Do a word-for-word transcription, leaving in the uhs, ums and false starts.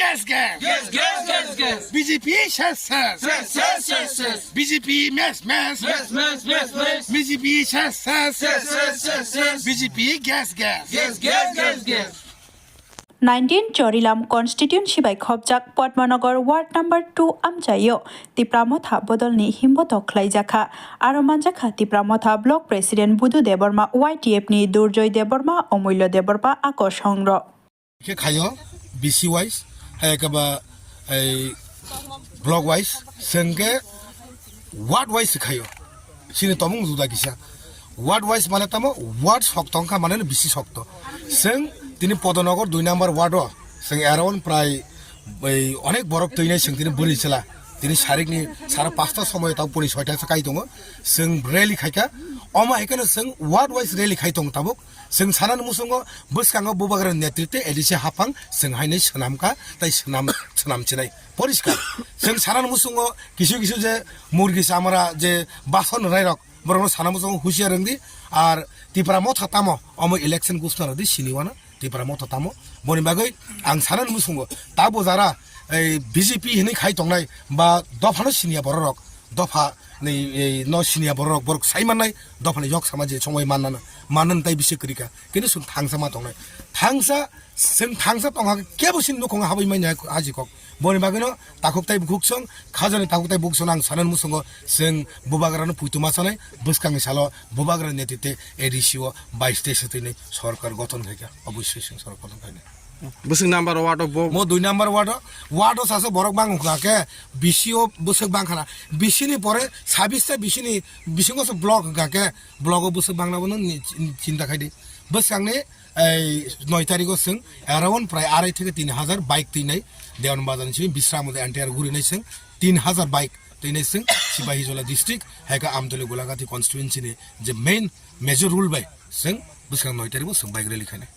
Gas, gas. Gas, gas, gas, gas. B J P শেষ, শেষ। শেষ, শেষ, শেষ, শেষ। B J P mess, mess। Mess, mess, mess, mess। B J P শেষ, শেষ। শেষ, শেষ, শেষ, শেষ। B J P gas, gas। Gas, gas, gas, gas। Nineteen Chorilam constituency bai khopjak Padmanagar ward number two amchaio Tipra Motha bodolni himboto khlaijakha. Aro manjakha Tipra Motha block president Budu Debbarma, Y T F ni Durjoy Debbarma, Omulyo Debbarma, Akosong rok. Khe khaio B C wise, hai khe ba ei block wise, sengke ward wise khaio. Sini tomung juda kisa. Ward wise mane tamo ward sokto wngkha mane B C sokto. Seng tini Podonogor dui number ward o seng around prai ei onek borok twi nai seng tini bwrwi chwla. Tini sarikni sara pasta somoyo tamo puni soita se kai tongo. Seng rally khaika. Omo hai kheno seng ward wise rally khai tongo tabuk. Chwng sanani muchungo bwskango Bubagra netritwe A D C haphang chwng haino swnamkha tei swnam, swnam chinai. Poriskar. Chwng sanani muchungo kisu kisu je murgi chamra je bason rwnairok borokno sana muchungo husiar wngdi. Ar Tipra Motha tamo omo election ghoshna rwdi sini wana Tipra Motha tamo. Boni bagwi ang sanani muchungo tabo jara ei B J P hinwi khai tongnai ba dophano siniya bororok dopha ni, ei, no siniya borok, borok sai mannai, dopha ni yok sama je chongwi mannana, mannan tai bisi kwrika. Kintu chwng thangsa ma tongnai. Thangsa, chwng thangsa tongha kebo sin nukhung habwi manya haji kok. Boni bagwino takhuk tai bukhuk song, khajani takhuk tai bukhuk song ang sanan musungo chwng Bubagrano puituma sanai, bwskangni salo Bubagra netite A D C o bais te swtwini sorkar gothon khaikha, obviously chwng sorkar gothon khainai. Bwswk number ward o bo? Mo dui number ward o, ward o sasa borok bang wngkha khe, B C o bwswk bang khana. B C ni pore sabis ta B C ni bisingo se block wngkha khe, block o bwswk bang nabo nang ni chin-, chinta khai di. Bwskang ni ei noi tarikh o chwng around prai arai theke tin hajar bike twi nai. Dewan Bazar ni simi Bisram de entire guri nai chwng tin hajar bike twi nai chwng Sipahijola district, hai khe Amtoli Gulagati constituency ni je main major rule bai chwng bwskang noi tarikh o chwng bike rally khai nai.